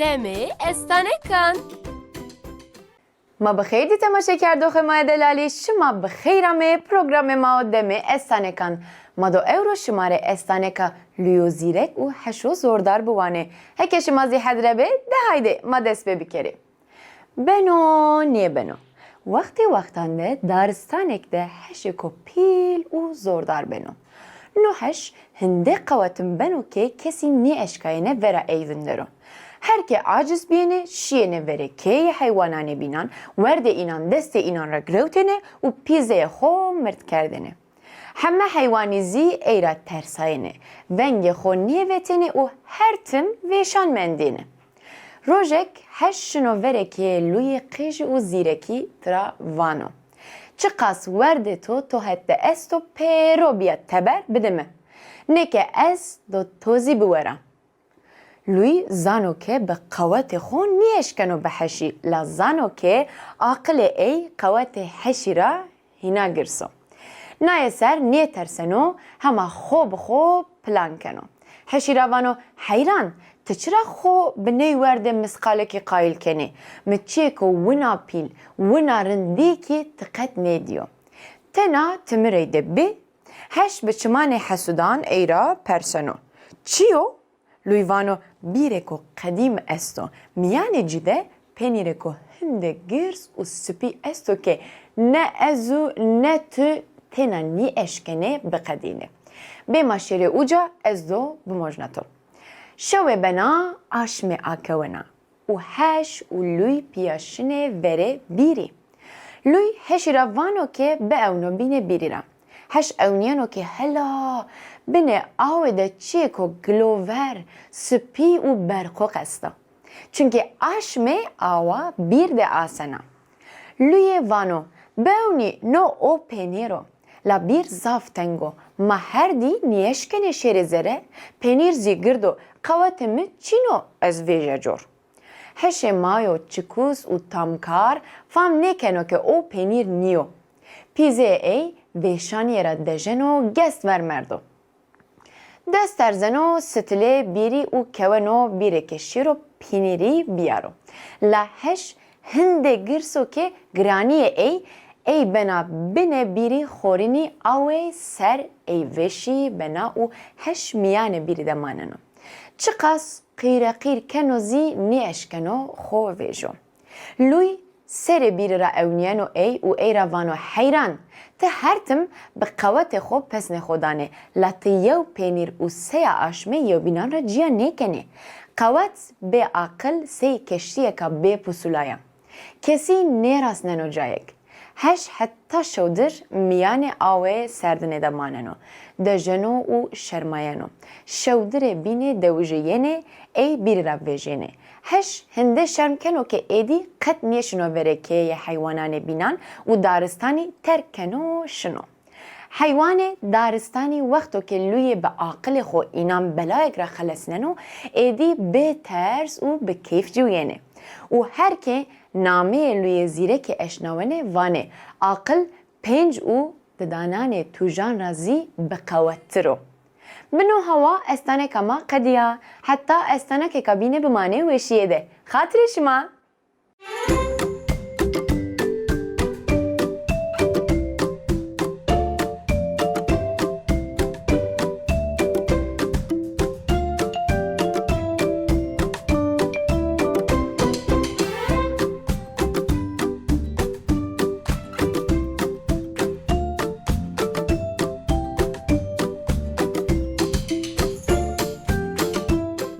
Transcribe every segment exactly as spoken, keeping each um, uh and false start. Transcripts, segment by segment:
Demê estanekan. Ma bi xêr dî temaşekerdoxê ma yê delalî, şima bi xêr amê programê ma û Demê Estanekan. Ma do ewro şima rê estaneka Lûyo Zîrek û Heşo Zordar biwanê. Heke şima zî hedre bê, de haydê ma dest pê bikerê. Beno, nêbeno. Wextê wextan de daristanek de heşêko pîl û zordar beno. No heş hindê qewetin beno ke kesî nêeşkayêne vera ey vindero. Her ke aciz biyêne, şiyêne verê keyê heywananê bînan, werdê înan destê înan ra girewtêne û pîzeyê xo mirt kerdêne. Heme heywanî zî ey ra tersayêne, vengê xo nêvetêne û her tim vêşan mendêne. Rojek heş şino verê keyê Lûyê qêjî û zîrekî tira vano: Çiqas werdê to tohet de esto, pêro biya teber bide mi. Neke ez do to zî biwera. Lûy zano ke bi qewetê xo nêeşkeno bi heşî, la zano ke aqilê ey qewetê heşî ra hîna girs o. Nayê ser nêterseno, hema xo bi xo plan keno. Heşî ra vano: Heyran, ti çira xo bi ney werdê misqalekî qayîl kenê? Mi çiyêko wina pîl, wina rind dî kî ti qet nêdîyo. Tena ti mi reyde bê. Heş bi çimanê hesudan ey ra perseno: Çi yo? Lûy vano: Bîrêko qedîm esto. Miyanê cî de penîrêko hinde girs û spî esto ke ne ez û ne tu têna nîeşkenê biqedînê. Bê ma şêrê uca, ez do bimojna to. Şewê bena, aşmê akewena û heş û Lûy piya şinê verê bîrî. Lûy heşî ra vano ke biewno bînê bîrî ra. Heş ewniyeno ke hela binê awê de çiyêko gilover, spî û berqoq esta. Çunkî aşmê awa bîr de asena. Lûyê vano: Biwnî, no o pênîr o. La bîr zaf teng o. Ma herdî nîeşkenê şêrê zere, pênîr zî gird o, qewetê mi çin o ez vêje cor. Heşê mayo çikûs û tamkar fam nêkeno ke o pênîr nîyo. Pîzeyê ey vêşaniyê ra dejeno gest ver merdo. Dest erzeno sitilê bîrî û keweno bîrêkê şîr û pînîrî biyaro. La heş hindê girs o ke giraniyê ey, ey bena binê bîrî xorînî awê ser ey vêşî bena û heş miyanê bîrî de maneno. Çiqas qîreqîr keno zî nêeşkeno xo vêjo. Lûy serê bîrî ra ewniyeno ey û ey ra vano: Heyran, ti her tim bi qewetê xo pesnê xo danê, la ti yew pênîr û seya aşmê yewbînan ra ciya nêkenê. Qewet bê aqil sey keştiyeka bê pusula ya. Kesî nêrasneno cayek. Heş heta şewdir miyanê awê serdinê de maneno. Dejeno û şermayeno. Şewdirê bînê dewijê yenê, ey bîrî ra vejênê. Heş hindê şerm keno ke êdî qet nêşino verê keyeyê heywananê bînan û daristanî terk keno şino. Heywanê daristanî wexto ke Lûyê bi aqilê xo înan belayek ra xelesneno, êdî bê ters û bi keyf ciwiyêne. Û her kê nameyê Lûyê Zîrekê eşnawene, vanê: Aqil pênc û di dananê tûjan ra zî bi qewettir o. Bi no hewa estaneka ma qediya. Heta estanekeka bîne bimanê weşiyê de. Xatirê şima.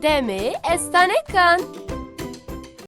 Demê estanekan.